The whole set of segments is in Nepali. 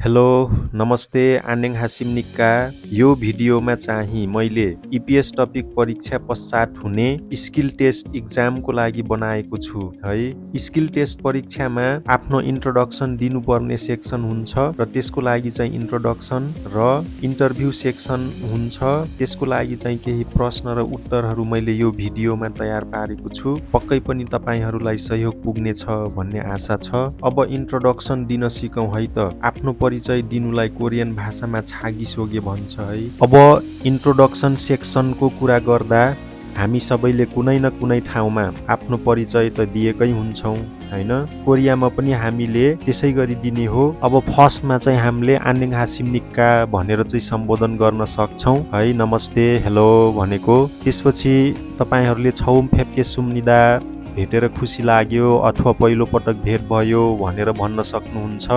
हेलो नमस्ते आनेङ हासिम निक्का। यो भिडियोमा चाहिँ मैले इपिएस टपिक परीक्षा पश्चात हुने स्किल टेस्ट इक्जामको लागि बनाएको छु है। स्किल टेस्ट परीक्षामा आफ्नो इन्ट्रोडक्सन दिनुपर्ने सेक्सन हुन्छ र त्यसको लागि चाहिँ इन्ट्रोडक्सन र इन्टरभ्यू सेक्सन हुन्छ। त्यसको लागि चाहिँ केही प्रश्न र उत्तरहरू मैले यो भिडियोमा तयार पारेको छु। पक्कै पनि तपाईहरूलाई सहयोग पुग्नेछ भन्ने आशा छ। अब इन्ट्रोडक्सन दिन सिकौं है त। आफ्नो परिचय दिनुलाई कोरियन भाषामा छागिसोगे भन्छ है। अब इन्ट्रोडक्सन सेक्सनको कुरा गर्दा हामी सबैले कुनै न कुनै ठाउँमा आफ्नो परिचय त दिएकै हुन्छौँ हैन। कोरियामा पनि हामीले त्यसै गरी दिने हो। अब फर्स्टमा चाहिँ हामीले आनेङ हासिम निक्का भनेर चाहिँ सम्बोधन गर्न सक्छौँ है, नमस्ते हेलो भनेको। त्यसपछि तपाईहरूले छौम फेप्के सुम्निदा भेटेर खुसी लाग्यो अथवा पहिलो पटक भेट भयो भनेर भन्न सक्नुहुन्छ,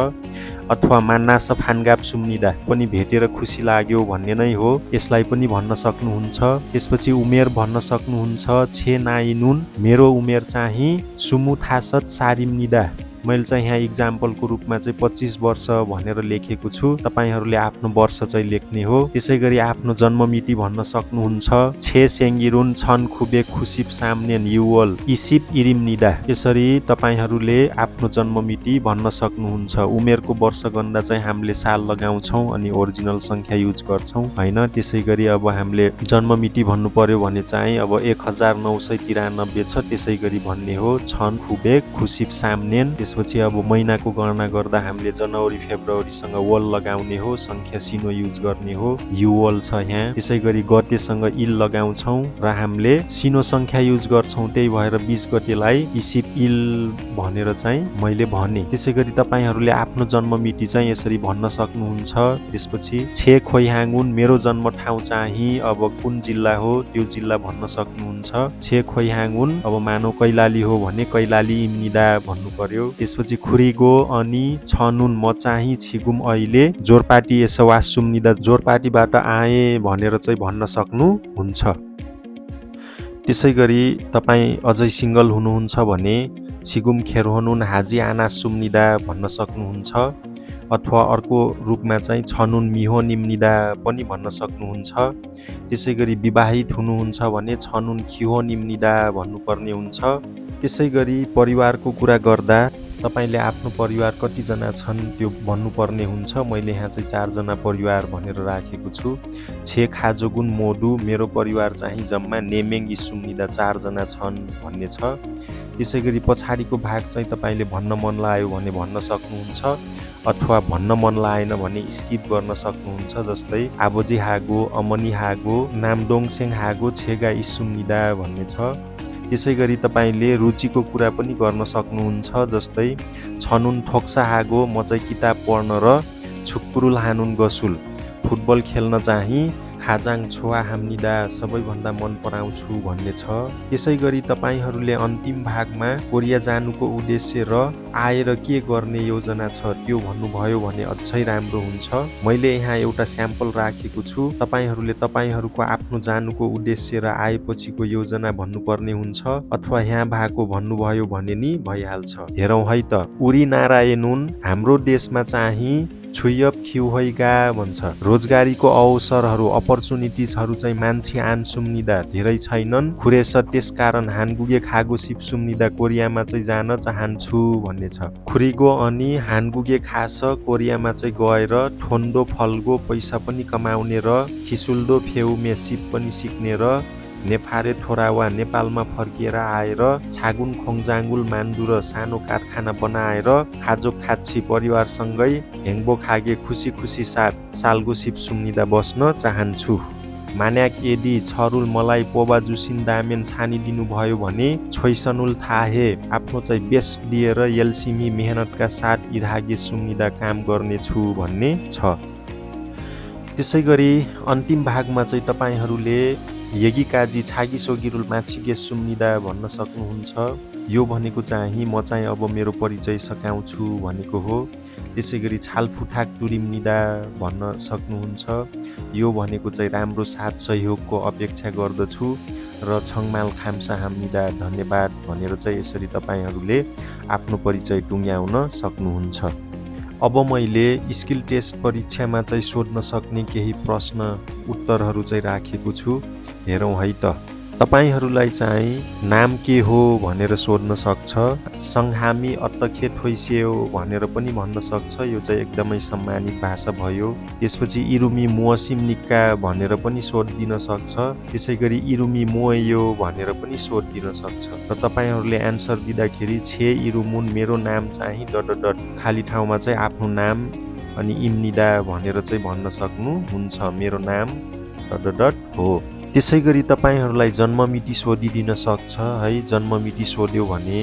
अथवा मान्नास फान्गाप सुम्निदा पनि भेटेर खुसी लाग्यो भन्ने नै हो, यसलाई पनि भन्न सक्नुहुन्छ। त्यसपछि उमेर भन्न सक्नुहुन्छ, छे नाइनुन मेरो उमेर चाहिँ सुमु थासत सारिमनिदा। मैले चाहिँ यहाँ इक्जाम्पलको रूपमा चाहिँ 25 वर्ष भनेर लेखेको छु। तपाईहरूले आफ्नो वर्ष चाहिँ लेख्ने हो। त्यसै गरी आफ्नो जन्ममिति भन्न सक्नुहुन्छ, छे सेङ्गिरुन छन खुबे खुसिप सामनेन युवल इसिप इरिमनिदा। यसरी तपाईहरूले आफ्नो जन्ममिति भन्न सक्नुहुन्छ। उमेरको वर्ष गन्दा चाहिँ हामीले साल लगाउँछौँ अनि ओरिजिनल सङ्ख्या युज गर्छौँ हैन। त्यसै गरी अब हामीले जन्ममिति भन्नु पर्यो भने चाहिँ अब 1993 छ, त्यसै गरी भन्ने हो छन खुबे खुसिप सामनेन। त्यसपछि अब महिनाको गणना गर्दा हामीले जनवरी फेब्रुअरीसँग वल लगाउने हो, सङ्ख्या सिनो युज गर्ने हो, युवल छ यहाँ। त्यसै गरी गतेसँग इल लगाउँछौँ र हामीले सिनो सङ्ख्या युज गर्छौँ, त्यही भएर 20 गतेलाई इसिप इल भनेर चाहिँ मैले भने। त्यसै गरी तपाईहरूले आफ्नो जन्ममिति चाहिँ यसरी भन्न सक्नुहुन्छ। त्यसपछि छे खोइहाङुन मेरो जन्म ठाउँ चाहिँ अब कुन जिल्ला हो त्यो जिल्ला भन्न सक्नुहुन्छ। छे खोइहाङुन अब मानौ कैलाली हो भने कैलाली इम्निदा भन्नु पर्यो। त्यसपछि खुरीगो अनि छनुन म चाहिँ छिगुम अहिले जोरपाटी यसवास सुम्निदा जोरपाटीबाट आए भनेर चाहिँ भन्न सक्नुहुन्छ। त्यसै गरी तपाईँ अझै सिङ्गल हुनुहुन्छ भने छिगुम खेरहोनुन हाजी आना सुम्निदा भन्न सक्नुहुन्छ, अथवा अर्को रूपमा चाहिँ छनुन मिहो निम्निदा पनि भन्न सक्नुहुन्छ। त्यसै गरी विवाहित हुनुहुन्छ भने छनुन खिहो निम्निदा भन्नुपर्ने हुन्छ। त्यसै गरी परिवारको कुरा गर्दा तपाईले आफ्नो परिवार कतिजना छन् त्यो भन्नुपर्ने हुन्छ। मैले यहाँ चाहिँ 4 जना परिवार भनेर राखेको छु। छे खाजोगुन मोडु मेरो परिवार चाहिँ जम्मा नेमेङ इसुम्निदा 4 जना छन् भन्ने छ। त्यसै गरी पछाडिको भाग चाहिँ तपाईले भन्न मन लाग्यो भने भन्न सक्नुहुन्छ, अथवा भन्न मन लागेन भने स्किप गर्न सक्नुहुन्छ। जस्तै आबोजी हागो अमनी हागो नामडोङसेङ हागो छेगा इसुम्निदा भन्ने छ। त्यसै गरी तपाईले रुचिको कुरा पनि गर्न सक्नुहुन्छ। जस्तै छनुन ठोक्सा हागो म चाहिँ किताब पढ्न र छुक्कुरुल हानुन गसुल फुटबल खेल्न चाहिँ खाजाङ छोवा हाम्निदा सबैभन्दा मन पराउँछु भन्ने छ। त्यसै गरी तपाईहरूले अन्तिम भागमा कोरिया जानुको उद्देश्य र आएर के गर्ने योजना छ त्यो भन्नुभयो भने अझै राम्रो हुन्छ। मैले यहाँ एउटा स्याम्पल राखेको छु। तपाईहरूले तपाईहरूको आफ्नो जानुको उद्देश्य र आएपछिको योजना भन्नुपर्ने हुन्छ, अथवा यहाँ भएको भन्नुभयो भने नि भइहाल्छ। हेरौँ है त। उरी नारायणुन हाम्रो देशमा चाहिँ छुयप खिउहैगा भन्छ। रोजगारीको अवसरहरू अपर्चुनिटिजहरू चाहिँ मान्छे आन सुम्निदा धेरै छैनन्। खुरेस त्यसकारण हानगुगे खागो सिप सुम्निदा कोरियामा चाहिँ जान चाहन्छु भन्ने छ। खुरीगो अनि हानगुगे खास कोरियामा चाहिँ गएर ठोन्डो फल्गो पैसा पनि कमाउने र खिसुल्दो फेउमे सिप पनि सिक्ने र नेफारे ठोरावा नेपालमा फर्किएर आएर छागुन खोङजाङ्गुल मान्दु र सानो कारखाना बनाएर खाजो खाच्छी परिवारसँगै हेङ्बो खागे खुसी खुसी साथ सालगो सिप सुम्निदा बस्न चाहन्छु। मान्याक यदि छरुल मलाई पोबा जुसिन दामेन छानिदिनु भयो भने छोइसनुल थाहे आफ्नो चाहिँ बेस्ट दिएर एलसिमी मेहनतका साथ इरागे सुम्निदा काम गर्नेछु भन्ने छ। त्यसै गरी अन्तिम भागमा चाहिँ तपाईहरूले यगी काजी छागी सोगिरुल माछिगे सुम्निदा भन्न सक्नुहुन्छ। यो भनेको चाहिँ म चाहिँ अब मेरो परिचय सकाउँछु भनेको हो। त्यसै गरी छालफुठाक टुरिमनिदा भन्न सक्नुहुन्छ। यो भनेको चाहिँ राम्रो साथ सहयोगको अपेक्षा गर्दछु र छङमाल खाम्सा हाम्निदा धन्यवाद भनेर चाहिँ यसरी तपाईहरूले आफ्नो परिचय टुङ्ग्याउन सक्नुहुन्छ। अब मैले स्किल टेस्ट परीक्षामा चाहिँ सोध्न सक्ने केही प्रश्न उत्तरहरू चाहिँ राखेको छु, हेरौँ है त। तपाईहरूलाई चाहिँ नाम के हो भनेर सोध्न सक्छ, सङ्घामी अत्तखे ठोइस्यो भनेर पनि भन्न सक्छ, यो चाहिँ एकदमै सम्मानित भाषा भयो। त्यसपछि इरुमी मुअसिम निक्का भनेर पनि सोधिदिन सक्छ, त्यसै गरी इरुमी मोयो भनेर पनि सोधिदिन सक्छ। र तपाईँहरूले एन्सर दिँदाखेरि छे इरुमुन मेरो नाम चाहिँ डट खाली ठाउँमा चाहिँ आफ्नो नाम अनि इम्निदा भनेर चाहिँ भन्न सक्नुहुन्छ, मेरो नाम डट हो। त्यसै गरी तपाईँहरूलाई जन्ममिति सोधिदिन सक्छ है, जन्ममिति सोध्यो भने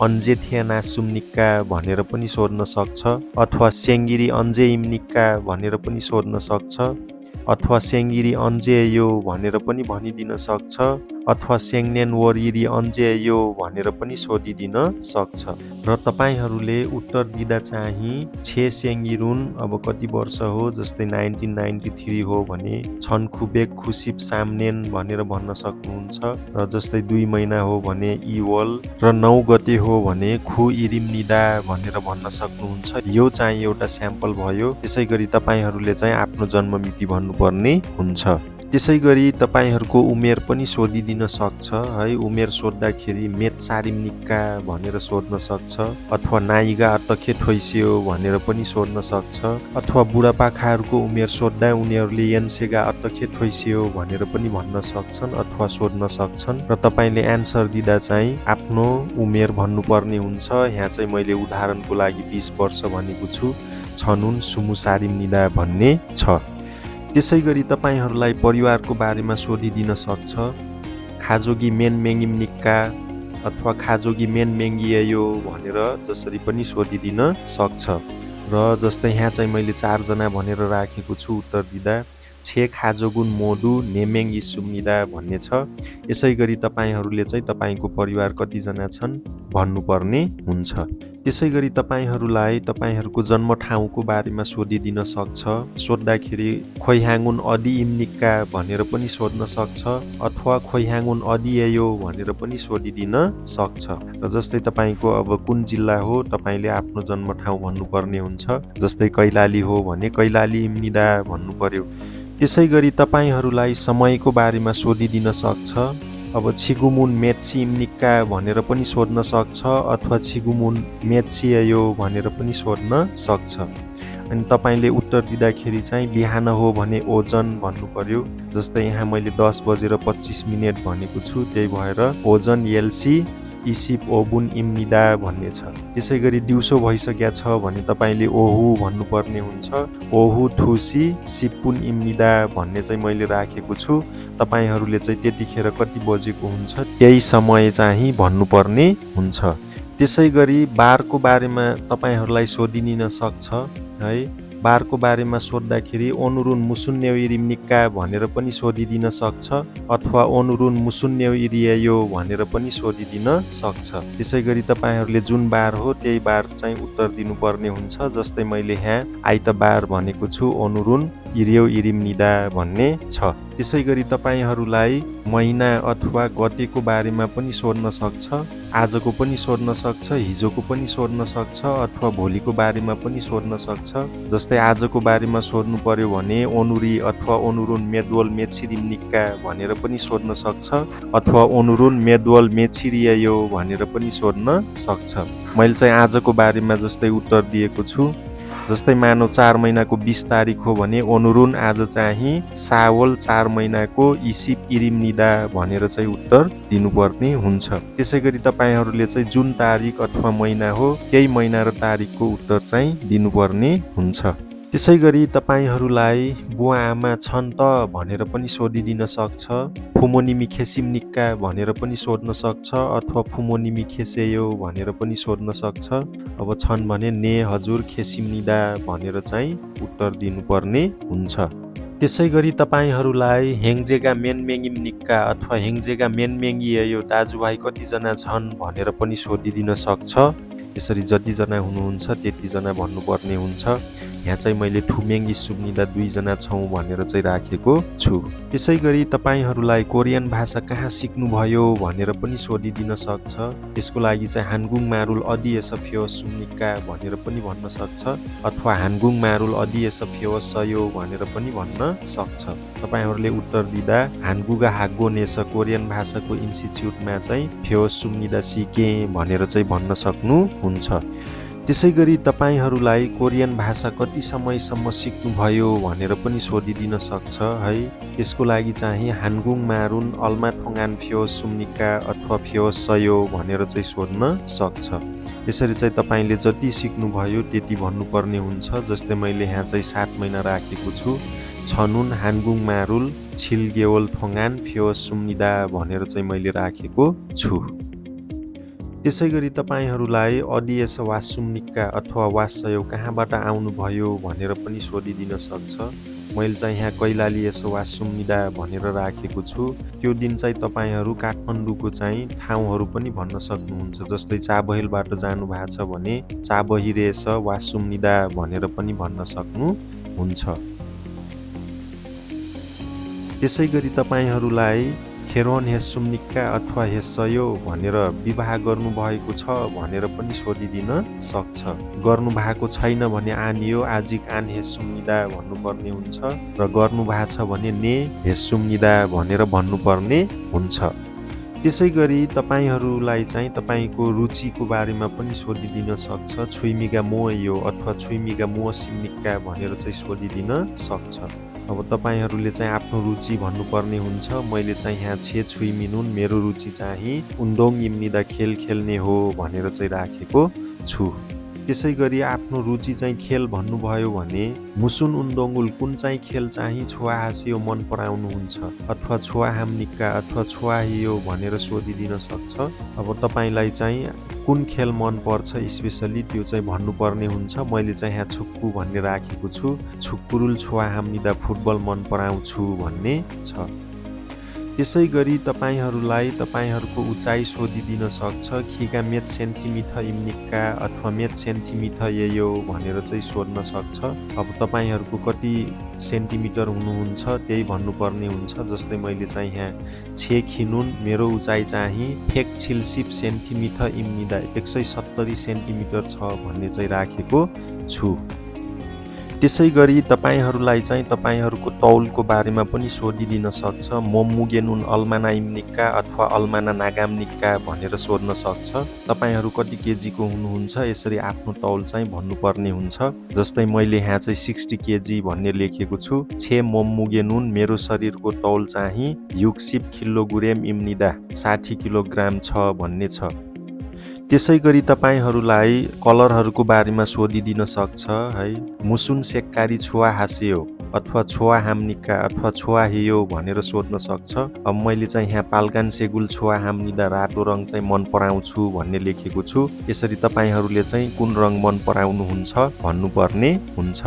अन्जे थिएना सुम्निक्का भनेर पनि सोध्न सक्छ, अथवा सेङ्गिरी अन्जे इम्निक्का भनेर पनि सोध्न सक्छ, अथवा सेङ्गिरी अन्जे यो भनेर पनि भनिदिन सक्छ, अथवा सेङ्नेन वरिरी अन्जे यो भनेर पनि सोधिदिन सक्छ। र तपाईँहरूले उत्तर दिँदा चाहिँ छे सेङ्गिरुन अब कति वर्ष हो, जस्तै 1993 हो भने छन खुबेक खुसिप सामनेन भनेर भन्न सक्नुहुन्छ, र जस्तै 2 महिना हो भने इवल, र 9 गते हो भने खु इरिम निदा भनेर भन्न सक्नुहुन्छ। यो चाहिँ एउटा स्याम्पल भयो। त्यसै गरी तपाईँहरूले चाहिँ आफ्नो जन्ममिति भन्नुपर्ने हुन्छ। त्यसै गरी तपाईँहरूको उमेर पनि सोधिदिन सक्छ है, उमेर सोद्धाखेरि मेत सारिम निक्का भनेर सोध्न सक्छ, अथवा नाइगा अत्तखे ठोइस्यो भनेर पनि सोध्न सक्छ, अथवा बुढापाखाहरूको उमेर सोद्धा उनीहरूले यन्सेगा अत्तखे ठोइस्यो भनेर पनि भन्न सक्छन् अथवा सोध्न सक्छन्। र तपाईँले एन्सर दिँदा चाहिँ आफ्नो उमेर भन्नुपर्ने हुन्छ। यहाँ चाहिँ मैले उदाहरणको लागि 20 वर्ष भनेको छु, छनुन सुमु सारिम निदा भन्ने छ। त्यसै गरी तपाईँहरूलाई परिवारको बारेमा सोधिदिन सक्छ, खाजोगी मेन मेङ्गिम निक्का अथवा खाजोगी मेन मेङ्गियो भनेर जसरी पनि सोधिदिन सक्छ। र जस्तै यहाँ चाहिँ मैले 4 जना भनेर राखेको छु, उत्तर दिँदा छे खाजोगुन मोडु नेमेङ इसुम्निदा भन्ने छ। यसै गरी तपाईँहरूले चाहिँ तपाईँको परिवार कतिजना छन् भन्नुपर्ने हुन्छ। त्यसै गरी तपाईँहरूलाई तपाईँहरूको जन्म ठाउँको बारेमा सोधिदिन सक्छ, सोद्धाखेरि खोइहाङुन अदि इम्निक्का भनेर पनि सोध्न सक्छ, अथवा खोइहाङुन अदियो भनेर पनि सोधिदिन सक्छ। र जस्तै तपाईँको अब कुन जिल्ला हो, तपाईँले आफ्नो जन्म ठाउँ भन्नुपर्ने हुन्छ, जस्तै कैलाली हो भने कैलाली इम्निदा भन्नु पर्यो। त्यसै गरी तपाईँहरूलाई समयको बारेमा सोधिदिन सक्छ, अब छिगुमुन मेत्सी इम्निक्का भनेर पनि सोध्न सक्छ, अथवा छिगुमुन मेत्सियो भनेर पनि सोध्न सक्छ। अनि तपाईँले उत्तर दिँदाखेरि चाहिँ बिहान हो भने ओजन भन्नु पर्यो, जस्तै यहाँ मैले 10:25 भनेको छु, त्यही भएर ओजन एलसी इसिप ओबुन इम्निदा भन्ने छ। त्यसै गरी दिउँसो भइसकेको छ भने तपाईँले ओहु भन्नुपर्ने हुन्छ, ओहु थुसी सिपुन इम्निदा भन्ने चाहिँ मैले राखेको छु। तपाईँहरूले चाहिँ त्यतिखेर कति बजेको हुन्छ त्यही समय चाहिँ भन्नुपर्ने हुन्छ। त्यसै गरी बारको बारेमा तपाईँहरूलाई सोधिदिन सक्छ है, बारको बारेमा सोद्धाखेरि ओनुरुन मुसुन्यौ इरिम्निक्का भनेर पनि सोधिदिन सक्छ, अथवा ओनुरुन मुसुन्यौ इरियो भनेर पनि सोधिदिन सक्छ। त्यसै गरी तपाईँहरूले जुन बार हो त्यही बार चाहिँ उत्तर दिनुपर्ने हुन्छ, जस्तै मैले यहाँ आइतबार भनेको छु, ओनुरुन इरियो इरिम्निदा भन्ने छ। त्यसै गरी तपाईँहरूलाई महिना अथवा गतेको बारेमा पनि सोध्न सक्छ, आजको पनि सोध्न सक्छ, हिजोको पनि सोध्न सक्छ, अथवा भोलिको बारेमा पनि सोध्न सक्छ। जस्तै आजको बारेमा सोध्नु पर्यो भने ओनुरी अथवा ओनुरुन मेदवल मेछिरिम्निक्का भनेर पनि सोध्न सक्छ, अथवा ओनुरुन मेदवल मेछिरियो भनेर पनि सोध्न सक्छ। मैले चाहिँ आजको बारेमा जस्तै उत्तर दिएको छु, जस्तै मानव 4 महिनाको 20 तारिक हो भने ओनुरुन आज चाहिँ सावल 4 महिनाको इसिप इरिम्निदा भनेर चाहिँ उत्तर दिनुपर्ने हुन्छ। त्यसै गरी तपाईँहरूले चाहिँ जुन तारिक अथवा महिना हो त्यही महिना र तारिकको उत्तर चाहिँ दिनुपर्ने हुन्छ। त्यसै गरी तपाईँहरूलाई बुवा आमा छन् त भनेर पनि सोधिदिन सक्छ, फुमोनिमी खेसिम निक्का भनेर पनि सोध्न सक्छ, अथवा फुमोनिमी खेसेयो भनेर पनि सोध्न सक्छ। अब छन् भने ने हजुर खेसिम निदा भनेर चाहिँ उत्तर दिनुपर्ने हुन्छ। त्यसै गरी तपाईँहरूलाई हेङ्जेगा मेनमेङ्गिम निक्का अथवा हेङ्जेगा मेनमेङ्गियो दाजुभाइ कतिजना छन् भनेर पनि सोधिदिन सक्छ। यसरी जतिजना हुनुहुन्छ त्यतिजना भन्नुपर्ने हुन्छ। यहाँ चाहिँ मैले थुमेङ इस्सुम्निदा 2 जना छौँ भनेर चाहिँ राखेको छु। त्यसै गरी तपाईहरूलाई कोरियन भाषा कहाँ सिक्नुभयो भनेर पनि सोधिदिन सक्छ। यसको लागि चाहिँ हानगुङ मारुल अडिएस फ्योस सुम्निका भनेर पनि भन्न सक्छ अथवा हानगुङ मारुल अडिएस फ्योस सयो भनेर पनि भन्न सक्छ। तपाईहरूले उत्तर दिँदा हानगुगा हागो नेस कोरियन भाषाको इन्स्टिच्युटमा चाहिँ फ्योस सुम्निदा सिके भनेर चाहिँ भन्न सक्नुहुन्छ। त्यसै गरी तपाईहरूलाई कोरियन भाषा कति समयसम्म सिक्नुभयो भनेर पनि सोधिदिन सक्छ है। यसको लागि चाहिँ हानगुङ मारुन अल्मा थोङान फ्योस सुम्निका अथवा फ्योस सयो भनेर चाहिँ सोध्न सक्छ। यसरी चाहिँ तपाईले जति सिक्नुभयो त्यति भन्नुपर्ने हुन्छ। जस्तै मैले यहाँ चाहिँ 7 महिना राखेको छु। छनुन हानगुङ मारुल छिलगेवल थोङान फ्योस सुम्निदा भनेर चाहिँ मैले राखेको छु। त्यसै गरी तपाईहरूलाई अडिएस वासुम्निका अथवा वासयो कहाँबाट आउनुभयो भनेर पनि सोधिदिन सक्छ। मैले चाहिँ यहाँ कैलालीएस वासुम्निदा भनेर राखेको छु। त्यो दिन चाहिँ तपाईहरू काठमाडौँको चाहिँ ठाउँहरू पनि भन्न सक्नुहुन्छ। जस्तै चाबहिलबाट जानु भएको छ भने चाबहिरेस वासुम्निदा भनेर पनि भन्न सक्नुहुन्छ। त्यसै गरी तपाईहरूलाई खेरोन हेसुम्निका अथवा हेसयो भनेर विवाह गर्नुभएको छ भनेर पनि सोधिदिन सक्छ। गर्नुभएको छैन भने आनियो आजिक आन हेसुम्निदा भन्नुपर्ने हुन्छ र गर्नुभएको छ भने ने हेसुम्निदा भनेर भन्नुपर्ने हुन्छ। त्यसै गरी तपाईहरूलाई चाहिँ तपाईको रुचिको बारेमा पनि सोधिदिन सक्छ। छुइमिगा मोयो अथवा छुइमिगा मोसिम्निका भनेर चाहिँ सोधिदिन सक्छ। अब तपाईहरूले चाहिँ आफ्नो रुचि भन्नुपर्ने हुन्छ। मैले चाहिँ यहाँ छे छुइमिनुन मेरो रुचि चाहिँ उन्दोङ इम्निदा खेल खेल्ने हो भनेर चाहिँ राखेको छु। त्यसै गरी आफ्नो रुचि चाहिँ खेल भन्नुभयो भने मुसुन उन्दोङुल कुन चाहिँ खेल चाहिँ छुवा हासियो मन पराउनुहुन्छ अथवा छुवा हाम्निका अथवा छुवा हियो भनेर सोधिदिन सक्छ। अब तपाईलाई चाहिँ कुन खेल मन पर्छ स्पेसली त्यो चाहिँ भन्नुपर्ने हुन्छ। मैले चाहिँ यहाँ छुक्कु भन्ने राखेको छु। छुक्कुरुल छुवा हाम्निदा फुटबल मन पराउँछु भन्ने छ। त्यसै गरी तपाईहरूलाई तपाईहरूको उचाइ सोधिदिन सक्छ। खिगा मेट सेन्टिमिटर इम्निका अथवा मेट सेन्टिमिटर ययो भनेर चाहिँ सोध्न सक्छ। अब तपाईहरूको कति सेन्टिमिटर हुनुहुन्छ त्यही भन्नुपर्ने हुन्छ। जस्तै मैले चाहिँ यहाँ 6 खिनुन मेरो उचाइ चाहिँ फेक छिलसिप सेन्टिमिटर इम्निदा 170 सेन्टिमिटर छ भन्ने चाहिँ राखेको छु। त्यसै गरी तपाईहरूलाई चाहिँ तपाईहरूको तौलको बारेमा पनि सोधिदिन सक्छ। मोमुगेनुन अल्माना इम्निका अथवा अल्माना नागाम्निका भनेर सोध्न सक्छ। तपाईहरू कति केजीको हुनुहुन्छ यसरी आफ्नो तौल चाहिँ भन्नुपर्ने हुन्छ। जस्तै मैले यहाँ चाहिँ 60 केजी भन्ने लेखेको छु। छे मोमुगेनुन मेरो शरीरको तौल चाहिँ युक्सिप किलोग्राम इम्निदा 60 किलोग्राम छ भन्ने छ। त्यसै गरी तपाईहरूलाई कलरहरूको बारेमा सोधिदिन सक्छ है। मुसुन सेक्कारी छुवा हासियो अथवा छुवा हाम्निका अथवा छुवा हियो भनेर सोध्न सक्छ। अब मैले चाहिँ यहाँ पाल्गान सेगुल छुवा हाम्निदा रातो रङ चाहिँ मन पराउँछु भन्ने लेखेको छु। यसरी तपाईहरूले चाहिँ कुन रङ मन पराउनुहुन्छ भन्नुपर्ने हुन्छ।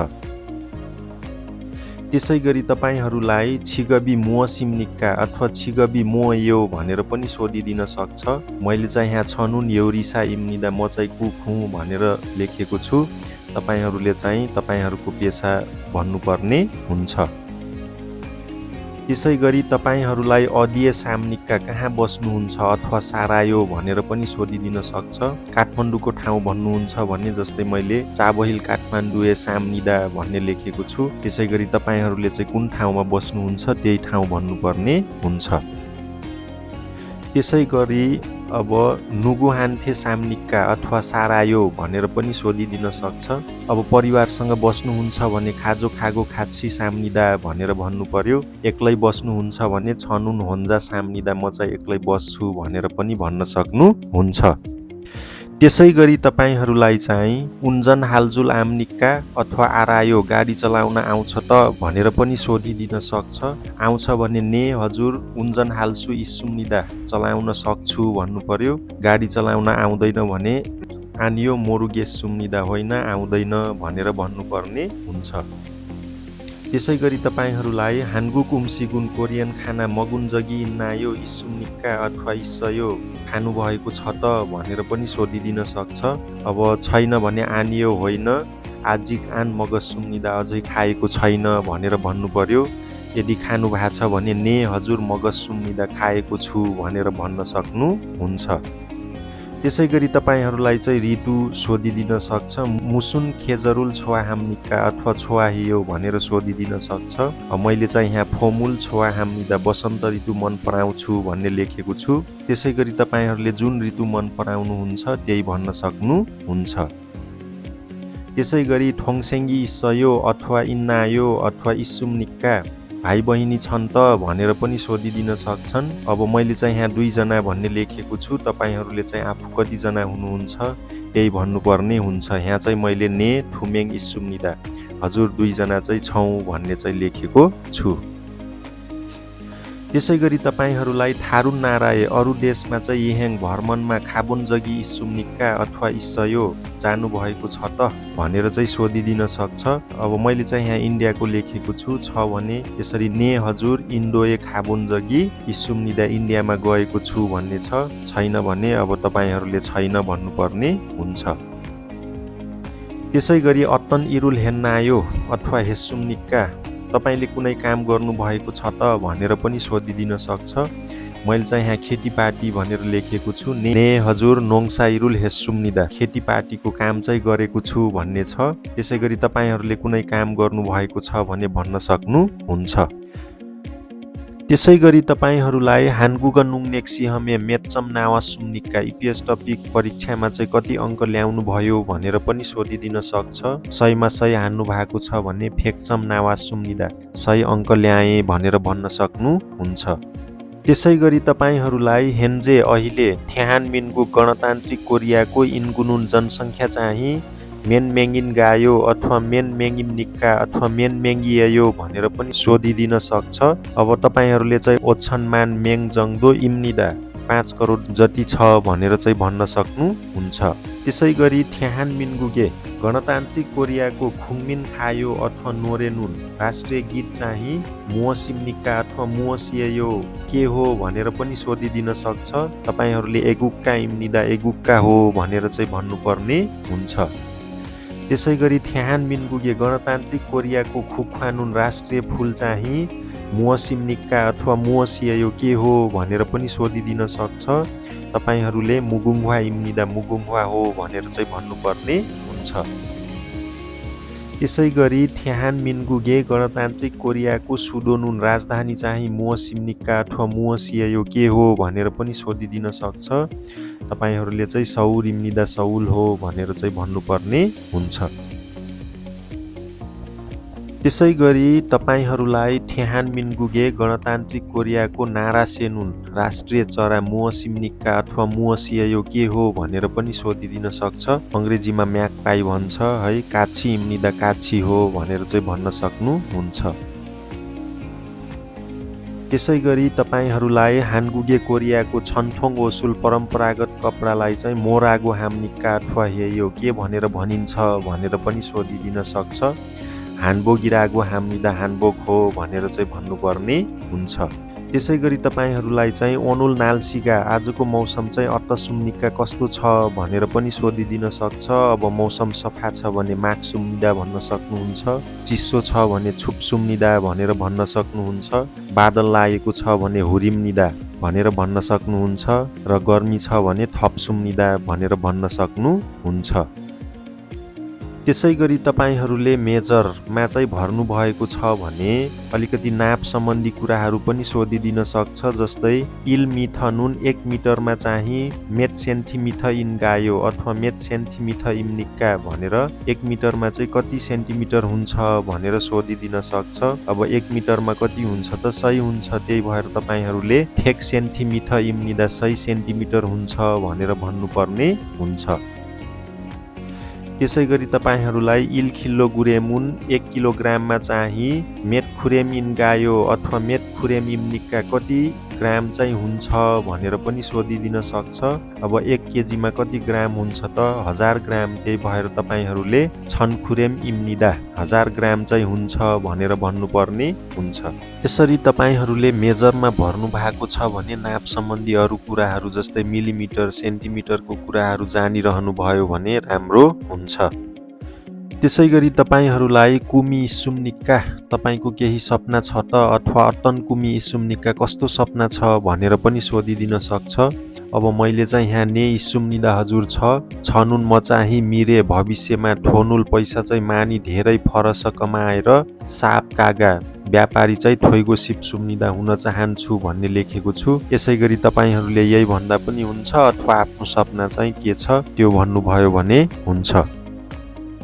त्यसै गरी तपाईहरूलाई छिगबी मोसिम्निका अथवा छिगबी मोयो भनेर पनि सोधिदिन सक्छ। मैले चाहिँ यहाँ छनुन यौरिसा इम्निदा म चाहिँ कुक हुँ भनेर लेखेको छु। तपाईहरूले चाहिँ तपाईहरूको पेसा भन्नुपर्ने हुन्छ। त्यसै गरी तपाईहरूलाई अडिए साम्निका कहाँ बस्नुहुन्छ अथवा सारायो भनेर पनि सोधिदिन सक्छ। काठमाडौँको ठाउँ भन्नुहुन्छ भने जस्तै मैले चाबहिल काठमाडौँ साम्निदा भन्ने लेखेको छु। त्यसै गरी तपाईहरूले चाहिँ कुन ठाउँमा बस्नुहुन्छ त्यही ठाउँ भन्नुपर्ने हुन्छ। त्यसै गरी अब नुगुहान्थे साम्निका अथवा सारायो भनेर पनि सोधिदिन सक्छ। अब परिवारसँग बस्नुहुन्छ भने खाजो खागो खात्सी साम्निदा भनेर भन्नु पर्यो। एक्लै बस्नुहुन्छ भने छनुन होन्जा साम्निदा म चाहिँ एक्लै बस्छु भनेर पनि भन्न सक्नुहुन्छ। त्यसै गरी तपाईहरूलाई चाहिँ उन्जन हालजुल आम्निका अथवा आरायो गाडी चलाउन आउँछ त भनेर पनि सोधिदिन सक्छ। आउँछ भने ने हजुर उन्जन हाल्सु इस्सुम्निदा चलाउन सक्छु भन्नु पर्यो। गाडी चलाउन आउँदैन भने आनियो मोरुगेस सुम्निदा होइन आउँदैन भनेर भन्नुपर्ने हुन्छ। त्यसै गरी तपाईहरूलाई हानगुक उम्सिगुन कोरियन खाना मगुन्जगी नायो इस्सुम्निका अथवा इस्सयो खानुभएको छ त भनेर पनि सोधिदिन सक्छ। अब छैन भने आनियो होइन आजिक आन मगज सुम्निदा अझै खाएको छैन भनेर भन्नु पर्यो। यदि खानु भएको छ भने ने हजुर मगज सुम्निदा खाएको छु भनेर भन्न सक्नुहुन्छ। त्यसै गरी तपाईहरूलाई चाहिँ ऋतु सोधिदिन सक्छ। मुसुन खेजरुल छोवा हाम्निका अथवा छोवा हियो भनेर सोधिदिन सक्छ। मैले चाहिँ यहाँ फोमुल छोवा हाम्निदा वसन्त ऋतु मन पराउँछु भन्ने लेखेको छु। त्यसै गरी तपाईहरूले जुन ऋतु मन पराउनुहुन्छ त्यही भन्न सक्नुहुन्छ। त्यसै गरी ठोङसेङ्गी इस्सयो अथवा इन्नायो अथवा इस्सुम्निक्का भाइ बहिनी छन् त भनेर पनि सोधिदिन सक्छन्। अब मैले चाहिँ यहाँ 2 जना भन्ने लेखेको छु। तपाईहरूले चाहिँ आफू कतिजना हुनुहुन्छ त्यही भन्नुपर्ने हुन्छ। यहाँ चाहिँ मैले ने थुमेङ इस्सुम्निदा हजुर 2 जना चाहिँ छौँ भन्ने चाहिँ लेखेको छु। त्यसै गरी तपाईहरूलाई थारुन नाराए अरू देशमा चाहिँ यहेङ भ्रमणमा खाबुनजगी इस्सुम्निक्का अथवा इस्सयो जानुभएको छ त भनेर चाहिँ सोधिदिन सक्छ। अब मैले चाहिँ यहाँ इन्डियाको लेखेको छु। छ भने यसरी ने हजुर इन्डोए खाबुनजगी इस्सुम्निदा इन्डियामा गएको छु भन्ने छ। छैन भने अब तपाईहरूले छैन भन्नुपर्ने हुन्छ। त्यसै गरी अत्तन इरुल हेन्नायो अथवा हेस्सुम्निक्का तपाईले कुनै काम गर्नुभएको छ त भनेर पनि सोधिदिन सक्छ। मैले चाहिँ यहाँ खेतीपाती भनेर लेखेको छु। ने हजुर नोङसाइरुल हेस्सुम्निदा खेतीपातीको काम चाहिँ गरेको छु भन्ने छ। त्यसै गरी तपाईहरूले कुनै काम गर्नुभएको छ भने भन्न सक्नुहुन्छ। त्यसै गरी तपाईहरूलाई हानगुग नुङनेक्सी हमे मेच्चम नावा सुम्निक्का इपिएस टपिक परीक्षामा चाहिँ कति अङ्क ल्याउनु भयो भनेर पनि सोधिदिन सक्छ। 100मा 100 हान्नु भएको छ भने फेक्चम नावा सुम्निदा 100 अङ्क ल्याए भनेर भन्न सक्नुहुन्छ। त्यसै गरी तपाईहरूलाई हेन्जे अहिले थ्याहानमिनको गणतान्त्रिक कोरियाको इन्गुनुन जनसङ्ख्या चाहिँ मेनमेङ्गिन गायो अथवा मेनमेङ्गिम निक्का अथवा मेनमेङ्गियो भनेर पनि सोधिदिन सक्छ। अब तपाईहरूले चाहिँ ओछनमान मेङ जङ्दो इम्निदा 5 करोड जति छ भनेर चाहिँ भन्न सक्नुहुन्छ। त्यसै गरी थ्याहान मिनगुगे गणतान्त्रिक कोरियाको खुङमिन खायो अथवा नोरेनुन राष्ट्रिय गीत चाहिँ मुवसिमनिक्का अथवा मुवसियो के हो भनेर पनि सोधिदिन सक्छ। तपाईहरूले एगुक्का इम्निदा एगुक्का हो भनेर चाहिँ भन्नुपर्ने हुन्छ। त्यसै गरी थ्याहान मिनगुगे गणतान्त्रिक कोरियाको खुख्वानुन राष्ट्रिय फुल चाहिँ मुवसिमनिक्का अथवा मुवसियो के हो भनेर पनि सोधिदिन सक्छ। तपाईहरूले मुगुङवा इम्निदा मुगुङवा हो भनेर चाहिँ भन्नुपर्ने हुन्छ। त्यसै गरी थ्याहान मिनगुगे गणतान्त्रिक कोरियाको सुडोनुन राजधानी चाहिँ मुवसिमनिक्का अथवा मुवसियो के हो भनेर पनि सोधिदिन सक्छ। तपाईहरूले चाहिँ सौल इम्निदा सौल हो भनेर चाहिँ भन्नुपर्ने हुन्छ। त्यसै गरी तपाईहरूलाई थ्याहान मिनगुगे गणतान्त्रिक कोरियाको नारासेनुन राष्ट्रिय चरा मुवसिमनिक्का अथवा मुवसियो के हो भनेर पनि सोधिदिन सक्छ। अङ्ग्रेजीमा म्याकपाई भन्छ है। काछी इम्निदा काछी हो भनेर चाहिँ भन्न सक्नुहुन्छ। त्यसै गरी तपाईहरूलाई हानगुगे कोरियाको छन्थोङ ओसुल परम्परागत कपडालाई चाहिँ मोरागो हाम्निक्का अथवा हेयो के भनेर भनिन्छ भनेर पनि सोधिदिन सक्छ। हानबोगिरागो हाम्निदा हानबोग हो भनेर चाहिँ भन्नुपर्ने हुन्छ। त्यसै गरी तपाईहरूलाई चाहिँ ओनुल नाल्सिगा आजको मौसम चाहिँ अत्तसुम्निक्का कस्तो छ भनेर पनि सोधिदिन सक्छ। अब मौसम सफा छ भने माघसुम्निदा भन्न सक्नुहुन्छ। चिसो छ भने छुपसुम्निदा भनेर भन्न सक्नुहुन्छ। बादल लागेको छ भने हुरिम्निदा भनेर भन्न सक्नुहुन्छ र गर्मी छ भने थपसुम्निदा भनेर भन्न सक्नुहुन्छ। त्यसै गरी तपाईहरूले मेजरमा चाहिँ भर्नु भएको छ भने अलिकति नाप सम्बन्धी कुराहरू पनि सोधिदिन सक्छ। जस्तै इल मिथनुन 1 मिटरमा चाहिँ मेट सेन्टिमिटर इन गायो अथवा मेट सेन्टिमिटर इम्निक्का भनेर 1 मिटरमा चाहिँ कति सेन्टिमिटर हुन्छ भनेर सोधिदिन सक्छ। अब 1 मिटरमा कति हुन्छ त 100 हुन्छ। त्यही भएर तपाईँहरूले फेक सेन्टिमिटर इम्निदा 100 सेन्टिमिटर हुन्छ भनेर भन्नुपर्ने हुन्छ। त्यसै गरी तपाईँहरूलाई इल खिल्लो गुरेमुन 1 किलोग्राममा चाहिँ मेट खुरेम इन गायो अथवा मेट खुरेम इम्निक्का कति ग्राम चाहिँ हुन्छ भनेर पनि सोधिदिन सक्छ। अब 1 केजीमा कति ग्राम हुन्छ त 1000 ग्राम। त्यही भएर तपाईँहरूले छन खुरेम इम्निदा 1000 ग्राम चाहिँ हुन्छ भनेर भन्नुपर्ने हुन्छ। यसरी तपाईँहरूले मेजरमा भर्नु भएको छ भने नाप सम्बन्धी अरू कुराहरू जस्तै मिलिमिटर सेन्टिमिटरको कुराहरू जानिरहनु भयो भने राम्रो हुन्छ। त्यसैगरी तपाईहरूलाई कुमी इस्सुम्निक्का तपाईको केही सपना छ त अथवा अटन कुमी इस्सुम्निक्का कस्तो सपना छ भनेर पनि सोधिदिन सक्छ। अब मैले चाहिँ यहाँ ने इस्सुम्निदा हजुर छनुन म चाहिँ मिरे भविष्यमा ठोनुल पैसा चाहिँ मानी धेरै फरस कमाएर साप कागा व्यापारी चाहिँ थोइगो सिप सुम्निदा हुन चाहन्छु भन्ने लेखेको छु। यसैगरी तपाईहरूले यही भन्दा पनि हुन्छ अथवा आफ्नो सपना चाहिँ के छ त्यो भन्नुभयो भने हुन्छ।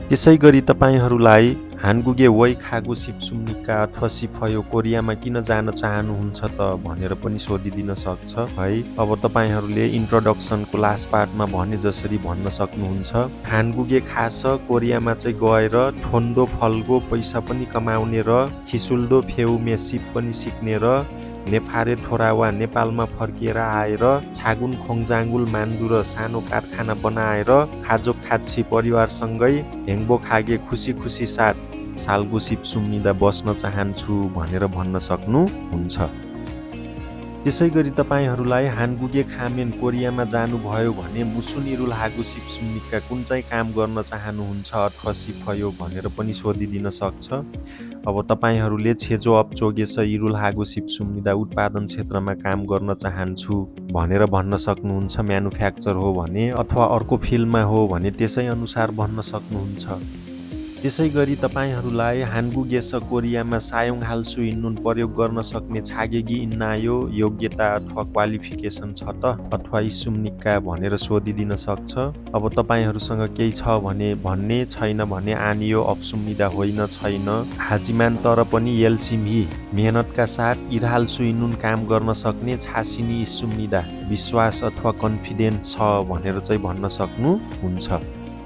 त्यसैगरी तपाईहरूलाई हानगुगे वै खागु सिप सुम्निका अथवा सिफयो कोरियामा किन जान चाहनुहुन्छ त भनेर पनि सोधिदिन सक्छ है। अब तपाईहरूले इन्ट्रोडक्सनको लास्ट पार्टमा भने जसरी भन्न सक्नुहुन्छ हानगुगे खास कोरियामा चाहिँ गएर ठोन्दो फल्गो पैसा पनि कमाउने र खिसुल्दो फेउमे सिप पनि सिक्ने र नेफारे ठोरावा नेपालमा फर्किएर आएर छागुन खोङजाङ्गुल मान्दु र सानो कारखाना बनाएर खाजो खाच्छी परिवारसँगै हेङ्बो खागे खुसी खुसी साथ सालगु सिप सुम्निदा बस्न चाहन्छु भनेर भन्न सक्नुहुन्छ। त्यसैगरी तपाईहरूलाई हानगुगे खामेन कोरियामा जानुभयो भने मुसुन इरुल हागु सिप सुम्निका कुन चाहिँ काम गर्न चाहनुहुन्छ अथवा सिफयो भनेर पनि सोधिदिन सक्छ। अब तपाईहरूले छेजो अपचोगेस इरुल हागु सिप सुम्निदा उत्पादन क्षेत्रमा काम गर्न चाहन्छु भनेर भन्न सक्नुहुन्छ। म्यानुफ्याक्चर हो भने अथवा अर्को फिल्डमा हो भने त्यसै अनुसार भन्न सक्नुहुन्छ। त्यसैगरी तपाईहरूलाई हानगुगेस कोरियामा सायोङ हाल्सु इन्नुन प्रयोग गर्न सक्ने छागेगी इन्नायो योग्यता अथवा क्वालिफिकेसन छ त अथवा इस्सुम्निक्का भनेर सोधिदिन सक्छ। अब तपाईहरूसँग केही छ भने भन्ने छैन भने आनियो अप्सुम्निदा होइन छैन हाजिमान तर पनि येलसिमही मेहनतका साथ इरहाल्सु इन्नुन काम गर्न सक्ने छासिनी इस्सुम्निदा विश्वास अथवा कन्फिडेन्स छ भनेर चाहिँ भन्न सक्नुहुन्छ।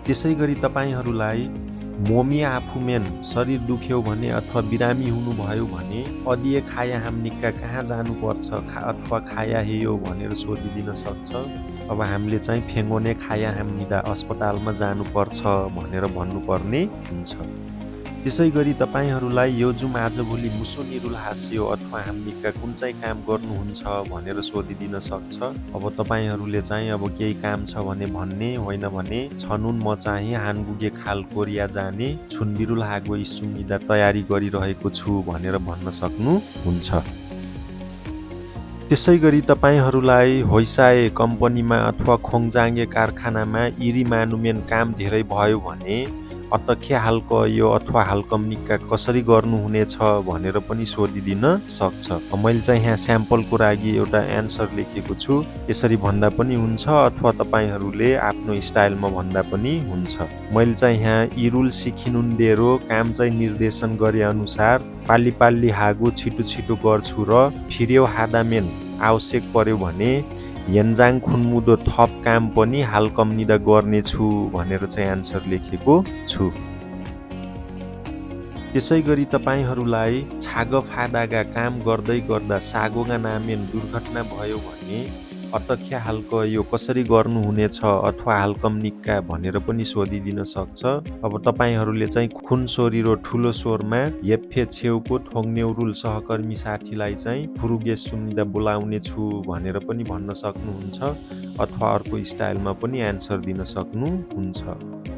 त्यसैगरी तपाईहरूलाई मोमी आफूमेन शरीर दुख्यो भने अथवा बिरामी हुनुभयो भने अदिए खाया हाम्निक्का कहाँ जानुपर्छ अथवा खाया हेयो भनेर सोधिदिन सक्छ। अब हामीले चाहिँ फेङ्गोने खाया हाम्निदा अस्पतालमा जानुपर्छ भनेर भन्नुपर्ने हुन्छ। त्यसैगरी तपाईहरूलाई यो जुम आजभोलि मुसुनिरुल हास्यो अथवा हाम्निक्का कुन चाहिँ काम गर्नुहुन्छ भनेर सोधिदिन सक्छ। अब तपाईहरूले चाहिँ अब केही काम छ भने भन्ने होइन भने छनुन म चाहिँ हानगुगे खाल कोरिया जाने छुनबिरुल हागो इस्सुम्निदा तयारी गरिरहेको छु भनेर भन्न सक्नुहुन्छ। त्यसैगरी तपाईहरूलाई होइसाए कम्पनीमा अथवा खोङजाङ्गे कारखानामा इरी मानुमेन काम धेरै भयो भने अतखे हालको यो अथवा हालकम्निक्का कसरी गर्नुहुनेछ भनेर पनि सोधिदिन सक्छ। मैले चाहिँ यहाँ स्याम्पलको लागि एउटा एन्सर लेखेको छु। यसरी भन्दा पनि हुन्छ अथवा तपाईहरूले आफ्नो स्टाइलमा भन्दा पनि हुन्छ। मैले चाहिँ यहाँ इरुल सिखिनुन्डेरो काम चाहिँ निर्देशन गरे अनुसार पाली पाली हागु छिटो छिटो गर्छु र फिर्यो हादामेन आवश्यक पर्यो भने यन्जाङ खुनमुदो थप काम पनि हाल कम्निदा गर्नेछु भनेर चाहिँ आन्सर लेखेको छु। त्यसैगरी तपाईहरूलाई छाग फादागा काम गर्दै गर्दा सागोगा नामेन दुर्घटना भयो भने अतख्या हालको यो कसरी गर्नुहुनेछ अथवा हालकम्निक्का भनेर पनि सोधिदिन सक्छ। अब तपाईहरूले चाहिँ खुन सोरिरो ठुलो स्वरमा येफे छेउको ठोङ्नेउरुल सहकर्मी साथीलाई चाहिँ फुरुगे सुम्निदा बोलाउने छु भनेर पनि भन्न सक्नुहुन्छ अथवा अर्को स्टाइलमा पनि एन्सर दिन सक्नुहुन्छ।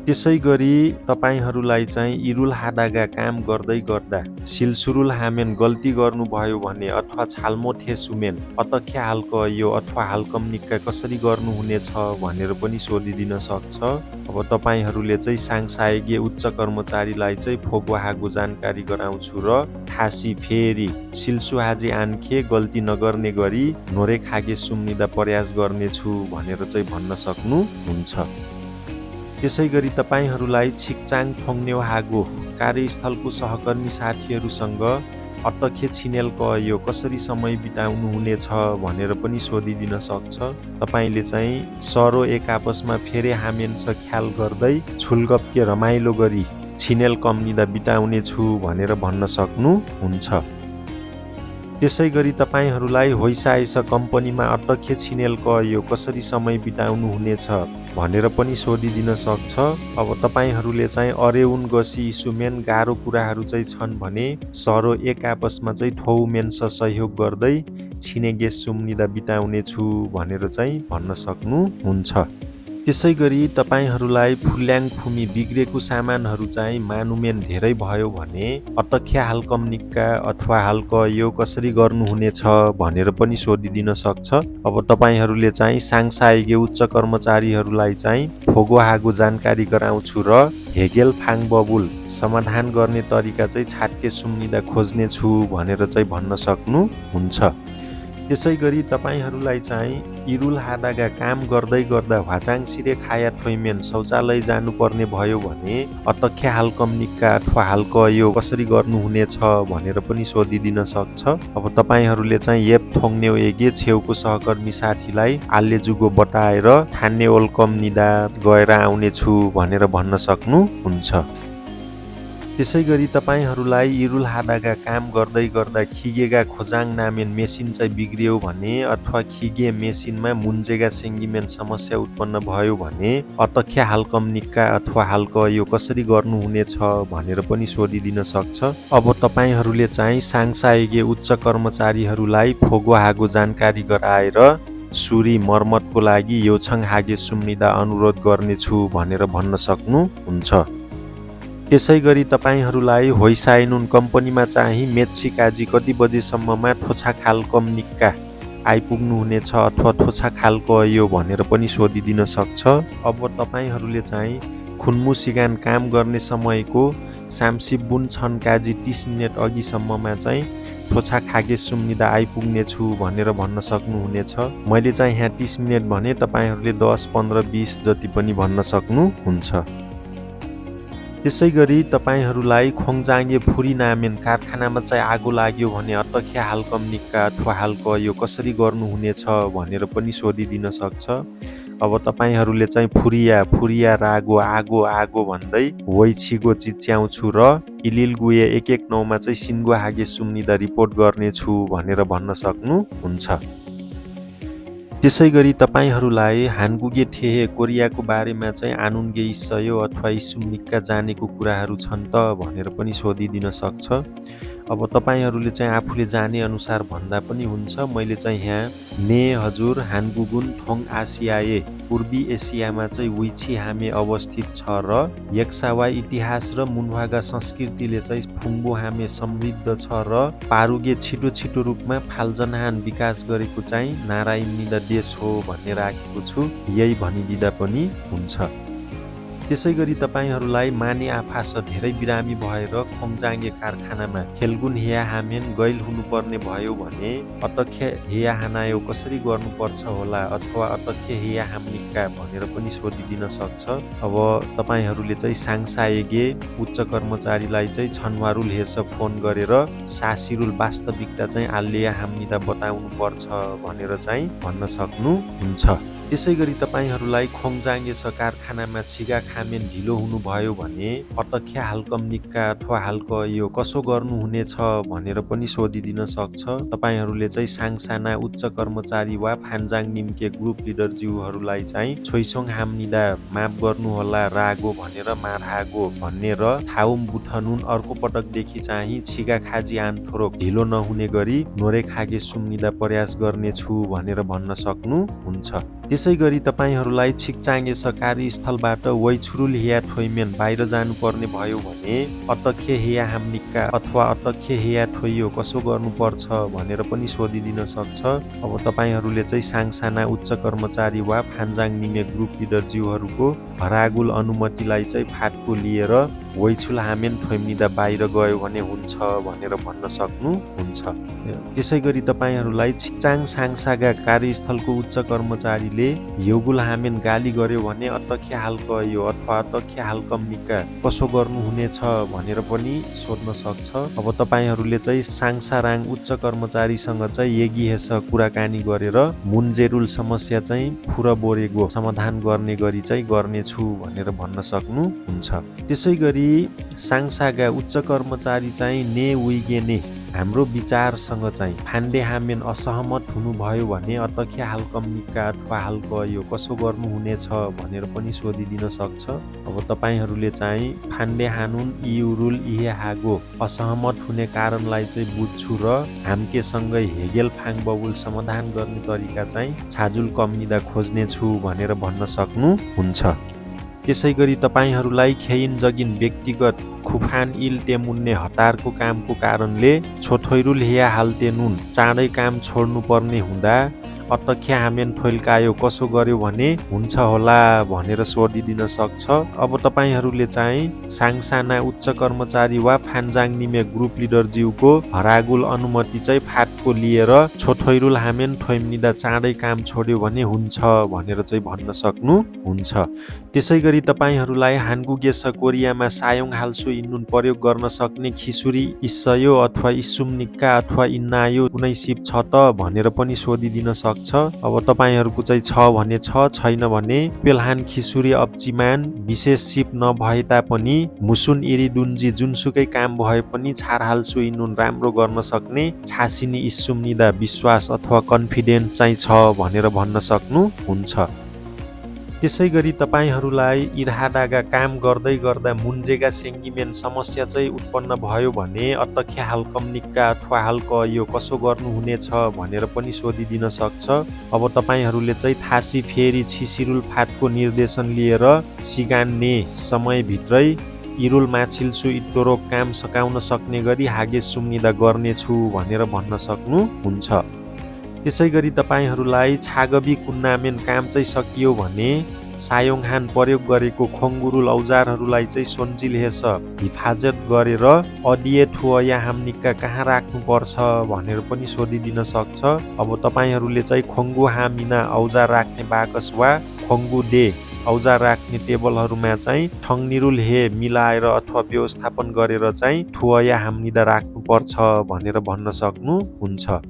त्यसैगरी तपाईहरूलाई चाहिँ इरुल हादागा काम गर्दै गर्दा सिलसुरुल हामेन गल्ती गर्नुभयो भने अथवा छाल्मो ठेसुमेन अतख्या हालको यो अथवा हालकम्निक्का कसरी गर्नुहुनेछ भनेर पनि सोधिदिन सक्छ। अब तपाईहरूले चाहिँ साङसाएगे उच्च कर्मचारीलाई चाहिँ फोगवाहागो जानकारी गराउँछु र खासी फेरि सिलसुहाजी आन्खे गल्ती नगर्ने गरी नोरे खागे सुम्निदा प्रयास गर्नेछु भनेर चाहिँ भन्न सक्नुहुन्छ। त्यसैगरी तपाईहरूलाई छिकचाङ ठोङ्नेवाहागो कार्यस्थलको सहकर्मी साथीहरूसँग अटखे छिनेलको यो कसरी समय बिताउनु हुनेछ भनेर पनि सोधिदिन सक्छ। तपाईले चाहिँ सरो एक आपसमा फेरि हामेन्स ख्याल गर्दै छुलगप्के रमाइलो गरी छिनेल कम्निदा बिताउने छु भनेर भन्न सक्नुहुन्छ। त्यसैगरी तपाईहरूलाई होइसाएस कम्पनीमा अटखे छिनेलको यो कसरी समय बिताउनु हुनेछ भनेर पनि सोधिदिन सक्छ। अब तपाईहरूले चाहिँ अरेउन गसी इसुमेन गाह्रो कुराहरू चाहिँ छन् भने सरो एक आपसमा चाहिँ ठौमेन्स सहयोग गर्दै छिनेगे सुम्निदा बिताउने छु भनेर चाहिँ भन्न सक्नुहुन्छ। त्यसैगरी तपाईहरूलाई फुल्याङफुमी बिग्रेको सामानहरू चाहिँ मानुमेन धेरै भयो भने अतख्या हालकम निक्का अथवा हालक यो कसरी गर्नुहुनेछ भनेर पनि सोधिदिन सक्छ। अब तपाईहरूले चाहिँ साङसाइगे उच्च कर्मचारीहरूलाई चाहिँ फोगो हागो जानकारी गराउँछु र हेगेल फाङ बबुल समाधान गर्ने तरिका चाहिँ छाटके सुम्निदा खोज्ने छु भनेर चाहिँ भन्न सक्नुहुन्छ। त्यसैगरी तपाईहरूलाई चाहिँ इरुल हादागा काम गर्दै गर्दा ह्वाचाङ सिरे खाया थोइमेन शौचालय जानुपर्ने भयो भने अतख्या हालकम निक्का अथवा हालक यो कसरी गर्नुहुनेछ भनेर पनि सोधिदिन सक्छ। अब तपाईँहरूले चाहिँ येप थोङ्ने एगे छेउको सहकर्मी साथीलाई आल्ले जुगो बताएर ठान्ने ओल्कम निदा गएर आउने छु भनेर भन्न सक्नुहुन्छ। त्यसैगरी तपाईहरूलाई इरुल हादागा काम गर्दै गर्दा खिगेगा खोजाङ नामेन मेसिन चाहिँ बिग्रियो भने अथवा खिगे मेसिनमा मुन्जेगा सिङ्गिमेन समस्या उत्पन्न भयो भने अतख्या हालकम निक्का अथवा हालक यो कसरी गर्नुहुनेछ भनेर पनि सोधिदिन सक्छ। अब तपाईँहरूले चाहिँ साङसाइगे उच्च कर्मचारीहरूलाई फोगो हागो जानकारी गराएर सुरी मर्मतको लागि योछङ हागे सुम्निदा अनुरोध गर्नेछु भनेर भन्न सक्नुहुन्छ। त्यसैगरी तपाईँहरूलाई होइसाइनुन कम्पनीमा चाहिँ मेच्चिकाजी कति बजेसम्ममा ठोछा खालकम निक्का आइपुग्नुहुनेछ अथवा ठोछा खालक यो भनेर पनि सोधिदिन सक्छ। अब तपाईँहरूले चाहिँ खुन्मु सिगान काम गर्ने समयको सामसिबुन छन्काजी 30 मिनट अघिसम्ममा चाहिँ ठोछा खागे सुम्निदा आइपुग्ने छु भनेर भन्न सक्नुहुनेछ। मैले चाहिँ यहाँ 30 मिनट भने तपाईँहरूले 10, 15, 20 जति पनि भन्न सक्नुहुन्छ। त्यसैगरी तपाईँहरूलाई खोङजाङ्गे फुरी नामेन कारखानामा चाहिँ आगो लाग्यो भने अतख्या हालकम निक्का अथवा हालक यो कसरी गर्नुहुनेछ भनेर पनि सोधिदिन सक्छ। अब तपाईँहरूले चाहिँ फुरिया रागो आगो आगो भन्दै वैछिगो चिच्याउँछु र इलिलगुए 119मा चाहिँ सिन्गो हागे सुम्निदा रिपोर्ट गर्नेछु भनेर भन्न सक्नुहुन्छ। त्यसैगरी तपाईँहरूलाई हानगुगे ठेहे कोरियाको बारेमा चाहिँ आनुन्गे इस्सयो अथवा इस्सुम्निक्का जानेको कुराहरू छन् त भनेर पनि सोधिदिन सक्छ। अब तपाईँहरूले चाहिँ आफूले जाने अनुसार भन्दा पनि हुन्छ। मैले चाहिँ यहाँ ने हजुर हानगुगुन थोङ आसियाए पूर्वी एसियामा चाहिँ विछि हामे अवस्थित छ र यक्सावा इतिहास र मुन्वागा संस्कृतिले चाहिँ फुङ्बो हामे समृद्ध छ र पारुगे छिटो छिटो रूपमा फाल्जनहान विकास गरेको चाहिँ नारायणनिदा देश हो भन्ने राखेको छु। यही भनिदिँदा पनि हुन्छ। त्यसैगरी तपाईँहरूलाई माने आफास धेरै बिरामी भएर खोङजाङ्गे कारखानामा खेलगुन हिया हामेन गैल हुनुपर्ने भयो भने अतख्या हिया हानायो कसरी गर्नुपर्छ होला अथवा अतख्या हिया हाम्निक्का भनेर पनि सोधिदिन सक्छ। अब तपाईँहरूले चाहिँ साङसाएगे उच्च कर्मचारीलाई चाहिँ छनवारुल हेर्छ फोन गरेर सासिरुल वास्तविकता चाहिँ आल्लेया हाम्निदा बताउनु पर्छ भनेर चाहिँ भन्न सक्नुहुन्छ। त्यसैगरी तपाईँहरूलाई खोङजाङ्गे कारखानामा छिगा खामेन ढिलो हुनुभयो भने अतख्या हालकम निक्का अथवा हालक यो कसो गर्नुहुनेछ भनेर पनि सोधिदिन सक्छ। तपाईँहरूले चाहिँ साङसाना उच्च कर्मचारी वा फान्जाङ निम्के ग्रुप लिडरज्यूहरूलाई चाहिँ छोइसोङ हाम्निदा माफ गर्नुहोला रागो भनेर मारहागो भन्ने र थाउम बुथनुन अर्को पटकदेखि चाहिँ छिगा खाजी आन्थोरोक ढिलो नहुने गरी नोरे खागे सुम्निदा प्रयास गर्नेछु भनेर भन्न सक्नुहुन्छ। त्यसैगरी तपाईँहरूलाई छिकचाङ्गे कार्यस्थलबाट वैछुरुल हिया थोइमेन बाहिर जानुपर्ने भयो भने अतख्य हिया हाम्निक्का अथवा अतख्य हिया थोइयो कसो गर्नुपर्छ भनेर पनि सोधिदिन सक्छ। अब तपाईँहरूले चाहिँ साङसाना उच्च कर्मचारी वा फान्जाङ निमे ग्रुप लिडरज्यूहरूको हरागुल अनुमतिलाई चाहिँ फाटको लिएर वैछुल हामेन थोइम्निदा बाहिर गयो भने हुन्छ भनेर भन्न सक्नुहुन्छ। त्यसैगरी तपाईँहरूलाई छिकचाङ साङसागा कार्यस्थलको उच्च कर्मचारीले योगुल हामेन गाली गर्यो भने अतख्या हालक यो अथवा अतख्या हालकम निक्का कसो गर्नुहुनेछ भनेर पनि सोध्न सक्छ। अब तपाईँहरूले चाहिँ साङसाराङ उच्च कर्मचारीसँग चाहिँ येगी हेस कुराकानी गरेर मुन्जेरुल समस्या चाहिँ फुर बोरेगो समाधान गर्ने गरी चाहिँ गर्नेछु भनेर भन्न सक्नुहुन्छ। त्यसैगरी साङसागा उच्च कर्मचारी चाहिँ ने उइगेने हाम्रो विचारसँग चाहिँ फान्डे हामेन असहमत हुनुभयो भने अतख्या हालकम्निका अथवा हालकयो कसो गर्नुहुनेछ भनेर पनि सोधिदिन सक्छ। अब तपाईहरूले चाहिँ फान्डे हानुन इयुरुल इहे हागो असहमत हुने कारणलाई चाहिँ बुझ्छु र हाम्केसँगै हेगेल फाङ बबुल समाधान गर्ने तरिका चाहिँ छाजुल कम्निदा खोज्नेछु भनेर भन्न सक्नुहुन्छ। त्यसै गरी तपाईहरूलाई खेइन जगिन व्यक्तिगत खुफान इल टेमुन्ने हतारको कामको कारणले छोथोइरुल हिया हाल्ते नुन चाँडै काम छोड्नु पर्ने हुँदा अतख्या हामेन थोइल्कायो कसो गर्यो भने हुन्छ होला भनेर सोधिदिन सक्छ। अब तपाईहरूले चाहिँ साङसाना उच्च कर्मचारी वा फान्जाङ निमे ग्रुप लिडर ज्यूको हरागुल अनुमति चाहिँ फाटको लिएर छोथोइरुल हामेन थोइम्निदा चाँडै काम छोड्यो भने हुन्छ भनेर चाहिँ भन्न सक्नुहुन्छ। त्यसै गरी तपाईहरूलाई हान्गुगेस कोरियामा सायोङ हाल्सु इन्नुन प्रयोग गर्न सक्ने खिसुरी इस्सयो अथवा इस्सुम्निक्का अथवा इन्नायो कुनै सिप छ त भनेर पनि सोधिदिन सक्छ। अब तपाईहरूको चाहिँ छ भने छ, छैन भने पेल्हान खिसुरी अप्चिमान विशेष सिप नभए तापनि मुसुन इरिदुन्जी जुनसुकै काम भए पनि छारहाल्सु इन्नुन राम्रो गर्न सक्ने छासिनी इस्सुम्निदा विश्वास अथवा कन्फिडेन्स चाहिँ छ भनेर भन्न सक्नुहुन्छ। त्यसै गरी तपाईहरूलाई इर्हादागा काम गर्दै गर्दा मुन्जेगा सेङ्गिमेन समस्या चाहिँ उत्पन्न भयो भने अतख्या हालकम्निक्का अथवा हालकयो कसो गर्नुहुनेछ भनेर पनि सोधिदिन सक्छ। अब तपाईहरूले चाहिँ थासी फेरि छिसिरुल फाटको निर्देशन लिएर सिगान्ने समयभित्रै इरुल माछिल्सु इटोरो काम सकाउन सक्ने गरी हागे सुम्निदा गर्नेछु भनेर भन्न सक्नुहुन्छ। त्यसै गरी तपाईहरूलाई छागबी कुन्नामेन काम चाहिँ सकियो भने सायोङहान प्रयोग गरेको खोङ्गुरुल औजारहरूलाई चाहिँ सोन्जिल हेस हिफाजत गरेर अडिए ठुया हाम्निक्का कहाँ राख्नुपर्छ भनेर पनि सोधिदिन सक्छ। अब तपाईहरूले चाहिँ खोङ्गु हामिना औजार राख्ने बाकस वा खोङ्गु डे औजार राख्ने टेबलहरूमा चाहिँ ठङ्निरुल हे मिलाएर अथवा व्यवस्थापन गरेर चाहिँ ठुया हाम्निदा राख्नुपर्छ भनेर भन्न सक्नुहुन्छ।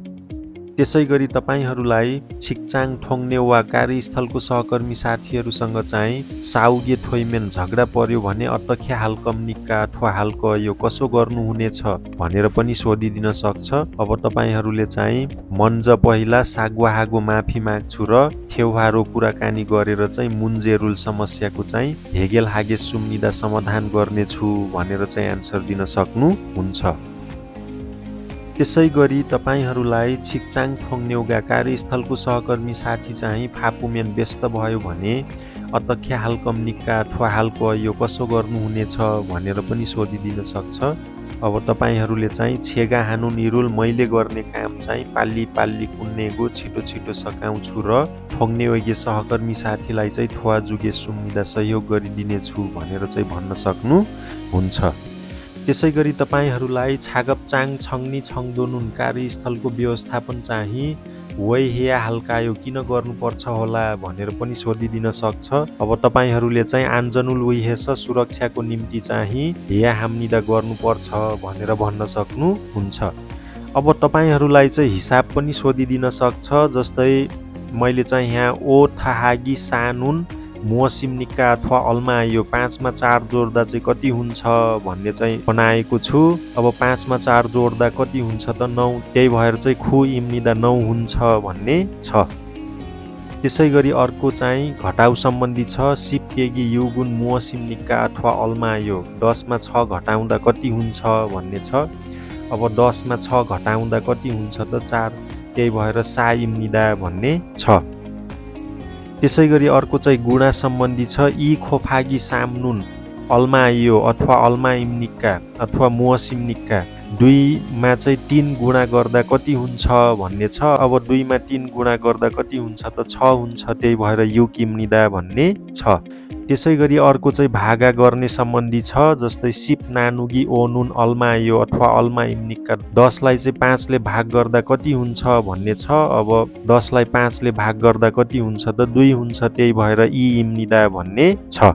त्यसै गरी तपाईहरूलाई छिकचाङ ठोङ्ने वा कार्यस्थलको सहकर्मी साथीहरूसँग चाहिँ साउगे थोइमेन झगडा पर्यो भने अतख्या हालकम्निक्का अथवा हालकयो कसो गर्नुहुनेछ भनेर पनि सोधिदिन सक्छ। अब तपाईहरूले चाहिँ मन्ज पहिला सागवाहागो माफी माग्छु र ठेउहारो कुराकानी गरेर चाहिँ मुन्जेरुल समस्याको चाहिँ हेगेल हागे सुम्निदा समाधान गर्नेछु भनेर चाहिँ एन्सर दिन सक्नुहुन्छ। त्यसै गरी तपाईहरूलाई छिकचाङ ठोङ्नेउगा कार्यस्थलको सहकर्मी साथी चाहिँ फापुमेन व्यस्त भयो भने अतख्या हालकम्निक्का अथवा हालकयो कसो गर्नुहुनेछ भनेर पनि सोधिदिन सक्छ। अब तपाईँहरूले चाहिँ छेगा हानुन इरुल मैले गर्ने काम चाहिँ पाल्ली पाल्ली कुन्नेगो छिटो छिटो सकाउँछु र ठोङ्नेउगे सहकर्मी साथीलाई चाहिँ थुवा जुगे सुम्निदा सहयोग गरिदिनेछु भनेर चाहिँ भन्न सक्नुहुन्छ। त्यसै गरी तपाईहरूलाई छागपचाङ छङ्नी छङ्दोनुन कार्यस्थलको व्यवस्थापन चाहिँ वै हेया हल्कायो किन गर्नुपर्छ होला भनेर पनि सोधिदिन सक्छ। अब तपाईहरूले चाहिँ आन्जनुल उइहेस सुरक्षाको निम्ति चाहिँ हेया हाम्निदा गर्नुपर्छ भनेर भन्न सक्नुहुन्छ। अब तपाईहरूलाई चाहिँ हिसाब पनि सोधिदिन सक्छ। जस्तै मैले चाहिँ यहाँ ओ थाहागी सानुन मुसिमनिक्का अथवा अल्मा यो 5 मा 4 जोड्दा चाहिँ कति हुन्छ भन्ने चाहिँ बनाएको छु। अब 5 मा 4 जोड्दा कति हुन्छ त 9, त्यही भएर चाहिँ खु इम्निदा 9 हुन्छ भन्ने छ। त्यसै गरी अर्को चाहिँ घटाउ सम्बन्धी छ। सिपकेगी युगुन मुसिमनिक्का अथवा अल्मा यो 10 मा 6 घटाउँदा कति हुन्छ भन्ने छ। अब 10 मा 6 घटाउँदा कति हुन्छ त 4, त्यही भएर सा इम्निदा भन्ने छ। त्यसै गरी अर्को चाहिँ गुणा सम्बन्धी छ। यी खोफागी सामनुन अल्मायो अथवा अल्मा इम्निक्का अथवा मुसिमनिक्का 2 मा चाहिँ 3 गुणा गर्दा कति हुन्छ भन्ने छ। अब 2 मा 3 गुणा गर्दा कति हुन्छ त 6 हुन्छ, त्यही भएर युक इम्निदा भन्ने छ। त्यसै गरी अर्को चाहिँ भागा गर्ने सम्बन्धी छ। जस्तै सिप नानुगी ओनुन अल्मायो अथवा अल्मा इम्निक्का 10 लाई चाहिँ 5 ले भाग गर्दा कति हुन्छ भन्ने छ। अब 10 लाई 5 ले भाग गर्दा कति हुन्छ त 2 हुन्छ, त्यही भएर इ इम्निदा भन्ने छ।